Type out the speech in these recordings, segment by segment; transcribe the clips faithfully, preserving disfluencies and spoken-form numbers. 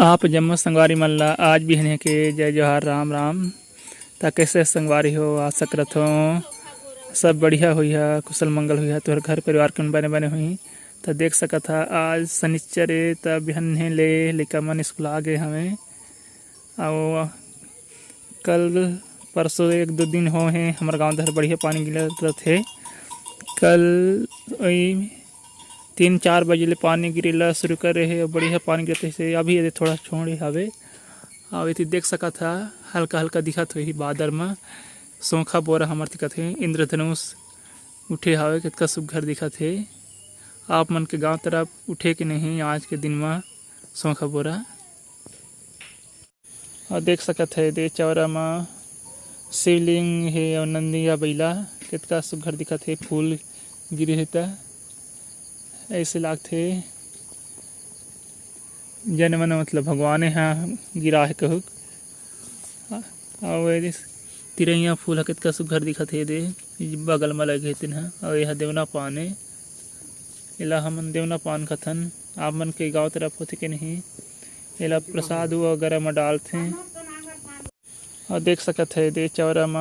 आप जम्मो संगवारी मन ला आज बिहनिया के जय जोहार, राम राम। त कैसे संगवारी हो? आशा करत हो सब बढ़िया होइहा, कुशल मंगल होइहा, तोहर घर परिवार के बने बने होही। त देख सकत हा, आज शनिचर ए, त बिहनिया ले लइका मन स्कूल आ गे हवे। अउ कल परसों एक दो दिन हो हे, हमर गांव डहर बढ़िया पानी गिरत रथे। कल ओई तीन चार बजे ले पानी गिरे ला शुरू करे हे अउ बढ़िया पानी गिरत रहिसे। अभी एदे थोड़ा छोड़े हवे। अउ एती देख सकत हा, हल्का हल्का दिखत होही बादर म, सोखा बोरा हमर दिखत हे, इंद्रधनुष उठे हवे, कतका सुग्घर दिखत हे। आप मन के गांव तरफ उठे के नहीं आज के दिन म सोखा बोरा? अउ देख सकत हे, दे चौरा म शिवलिंग हे अउ नंदिया बइला, कतका सुग्घर दिखत हे। फूल गिरे हे त ऐसे लागथे, जने मन मतलब भगवाने ह गिरा हे कहूक। अउ ए दे तिरैया फूल ह कतका सुग्घर दिखत हे, दे बगल म लगे हे तेन ह। अउ एहा देवना पान ए, एला हमन देवना पान कथन। आप मन के गांव तरफ होथे के नहीं, एला प्रसाद वगैरह म डालथे। अउ देख सकत हे, दे चौरा म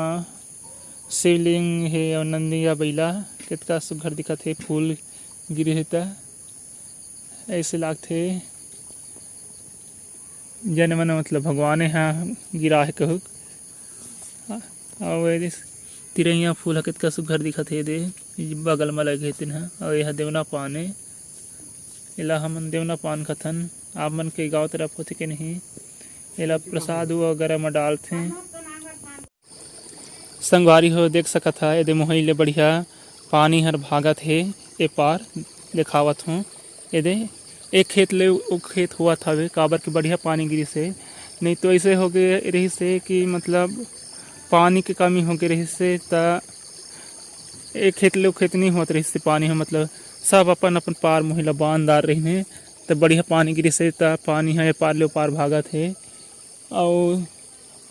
शिवलिंग हे अउ नंदिया बइला, कतका सुग्घर दिखत हे। फूल गिरे हे त ऐसे लागथे, जने मन मतलब भगवाने ह गिरा हे कहूक। अउ ए दे तिरैया फूल ह कतका सुग्घर दिखत हे, दे बगल म लगे हे तेन ह। अउ एहा देवना पान ए, एला हमन देवना पान कथन। आप मन के गांव तरफ होथे के नहीं, एला प्रसाद वगैरह म डालथे। संगवारी हो, देख सकत हा, एदे मोहई ले बढ़िया पानी हर भागत हे। ए पार देखावत हूँ, एदे एक खेत ले ओ खेत होवत हवे, काबर के बढ़िया पानी गिरिस हे। नहीं तो ऐसे हो गए रहिस हे कि मतलब पानी के कमी हो गए रहिस हे, त एक खेत ले ओ खेत नहीं होत रहिस हे पानी ह। मतलब सब अपन अपन पार मोहई ला बांध डार रहिन हे, त बढ़िया पानी गिरिस हे, त पानी ह ए पार ले ओ पार भागत हे। अउ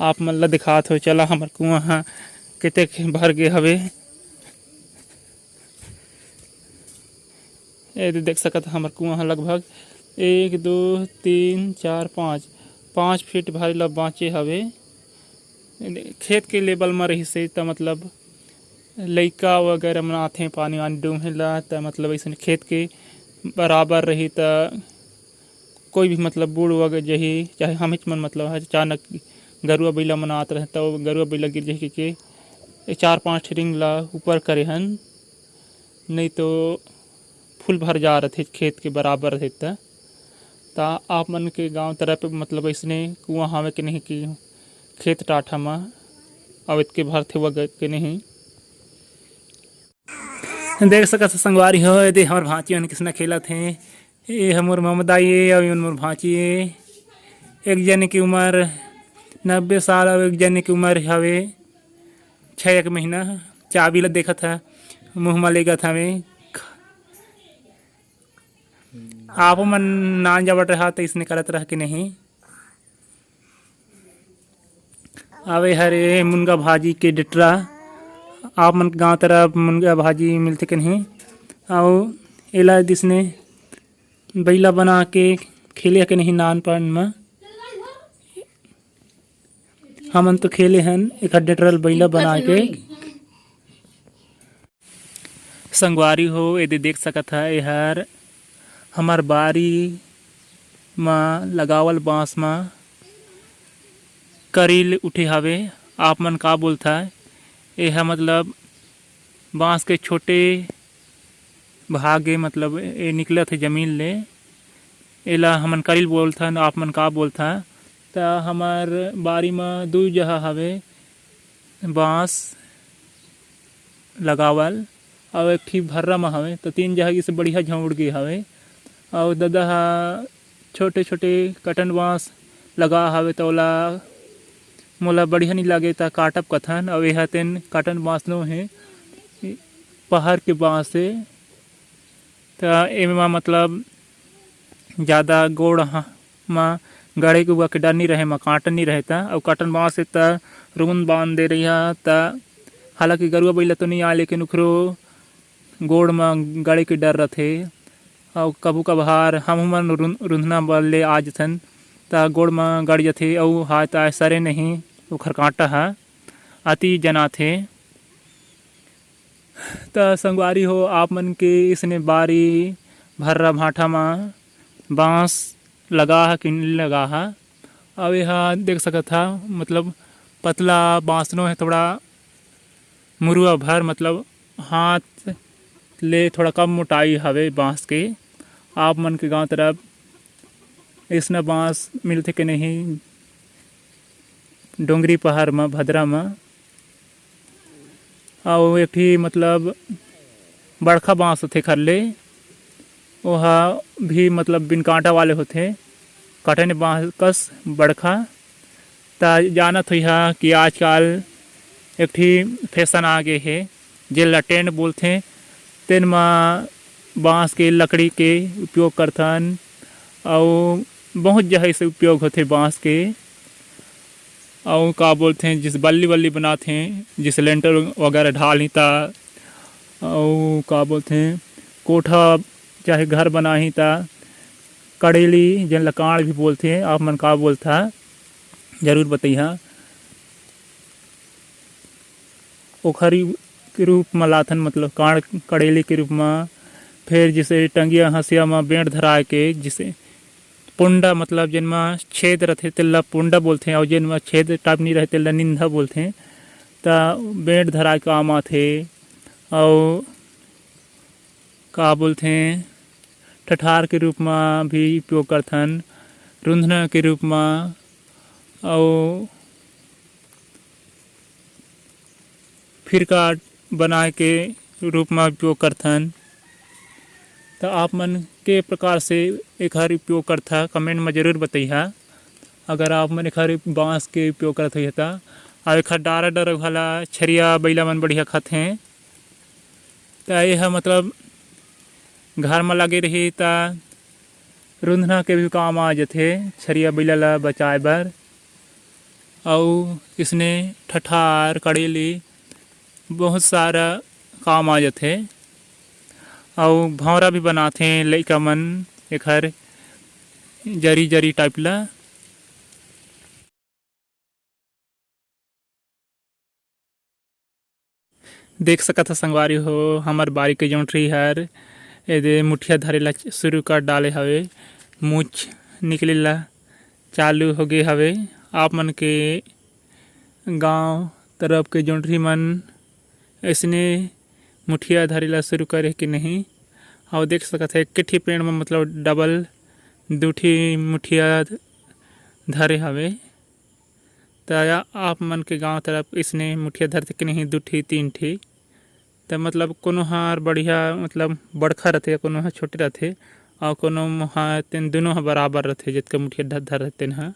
आप मन ला दिखात हो, चला हमर कुआं ह कतेक भर गे हवे। ए दे देख सकत ह, हमर कुआं ह लगभग एक, दो, तीन, चार, पाँच, पाँच फीट भरे ला बांचे हवे। खेत के लेवल म रहिसे त मतलब लइका वगैरह मन आथे पानी वानी डूमे ला, त मतलब अइसन खेत के बराबर रही, त कोई भी मतलब बूड़ वगैरह जही, चाहे हमेच मन मतलब अचानक गरुआ बइला मन आत रहे, त गरुआ बइला गिर जही के, के ए चार पांच ठे रिंग ला ऊपर करे हन, नहीं तो फुल भर जा रथे खेत के बराबर रथे। त त आप मन के गांव तरफ मतलब अइसने कुआं हावे के नहीं कि खेत टाठा म अउ एतके भरथे वगैरह के नहीं? देख सकत ह संगवारी हो, एदे हमर भांची मन किसना खेलत हे। ए हमर ममदाई ए अउ एमन मोर भांची ए। एक जने के उमर नब्बे साल अउ एक जने के उमर हवे छः एक महीना। चाबी ल देखत ह, मुंह म लेगत हवे। आप मन नान जावत रहा त इसने करत रह के नहीं। अउ ए हरे मुनगा भाजी के डेटरा। आप मन के गांव तरफ मुनगा भाजी मिलथे के नहीं? अउ एला दिसने बइला बना के खेले के नहीं नानपन म? हमन तो खेले हन एखर डेटरल बइला बना के। संगवारी हो, एदे देख सकत ह, एहर हमर बारी म लगावल बांस म करिल उठे हवे। आप मन का बोलथा? एहा मतलब बांस के छोटे भाग ए, मतलब ए निकलत हे जमीन ले, एला हमन करिल बोलथन। आप मन का बोलथा? त हमर बारी म दू जगह हवे बांस लगावल, अउ एक ठी भर्रा म हवे, त तीन जगह से बढ़िया झौंड़ गे हवे। अउ ददा ह छोटे-छोटे कटन बांस लगा हवे, त ओला मोला बढ़िया नइ लागे, त काटब कथन। अउ एहा तेन कटन बांस नो हे, पहाड़ के बांस हे, त एमा मतलब जादा गोड़ ह-, म गड़े के उबा के डर नइ रहे, म कांटन नइ रहे, त अउ कटन बांस हे, त रुंद बांध दे रहिहा, त हालांकि गरुआ बइला तो नइ आय, लेकिन ओखरो गोड़ म गड़े के डर रथे। अउ कभू कभार हमहू मन रुन-, रुंधना बल ले आ जथन, त गोड़ म गड़ जथे अउ हाय ताय सरे नहीं, ओखर कांटा ह अति जनाथे। त संगवारी हो, आप मन के इसने बारी भर्रा भांठा म बांस लगा ह कि नइ लगा ह? अउ एहा देख सकत ह, मतलब पतला बांस नो हे, थोड़ा मुरुआ भर, मतलब हाथ ले थोड़ा कम मोटाई हवे बांस के। आप मन के गांव तरफ इसना बांस मिलथे के नहीं, डोंगरी पहाड़ म, भद्रा म? अउ एक ठी मतलब बड़खा बांस होथे खरले, ओहा भी मतलब बिन कांटा वाले होथे, कटने बांस कस बड़खा। त जानत होइहा कि आजकाल एक ठी फैशन आ गे हे, जेला टेंट बोलथे, तेन म बांस के लकड़ी के उपयोग करथन, अउ बहुत जगह से उपयोग होथे बांस के। अउ का बोलथे, जिस बल्ली वल्ली बनाथे, जिस लेंटर वगैरह ढालही ता, अउ का बोलथे, कोठा चाहे घर बनाही ता कड़ेली, जेन ल कांड़ भी बोलथे, आप मन का बोलथा, जरूर बतइहा। ओखर के रूप म लाथन, मतलब कांड़ कड़ेली के रूप म। फेर जैसे टंगिया हंसिया म बेंट धराए के, जैसे पुंडा, मतलब जेन म छेद रथे तेला पुंडा बोलथे, अउ जेन म छेद टाइप नहीं रहे तेला निंदा बोलथे। त बेंट धराए काम आथे। अउ का बोलथे, ठठार के रूप म भी उपयोग करथन, रुंधना के रूप म, अउ फिरका बनाए के रूप म उपयोग करथन। त आप मन के प्रकार से एखर उपयोग करथा, कमेंट म जरूर बतइहा। अगर आप मन एखर बांस के उपयोग करत होइहा त। अउ एखर डारा डर घला छरिया बइला मन बढ़िया खाथे। त एह मतलब घर म लगे रही त रुंधना के भी काम आ जथे, छरिया बइला ल बचाए बर। अउ इसने ठठार, कड़ेली बहुत सारा काम आ जथे। अउ भौंरा भी बनाथे लइका मन एखर जरी जरी टाइप ल। देख सकत ह संगवारी हो, हमर बारी के जोंटरी हर एदे मुठिया धरे ला शुरू कर डाले हवे। मूछ निकले ला चालू हो गे हवे। आप मन के गांव तरफ के जोंटरी मन अइसने मुठिया धरे ला शुरू करे के नहीं? अउ देख सकत ह, एक ठी पेड़ म मतलब डबल दू ठी मुठिया धरे हवे। त या आप मन के गांव तरफ इसने मुठिया धरथे के नहीं, दू ठी, तीन ठी? त मतलब कोनो हर बढ़िया, मतलब बड़खा रथे, कोनो ह छोटे रथे, अउ कोनो ह, तेन दुनों ह बराबर रथे, जतका मुठिया धर, धर रथे तेन ह।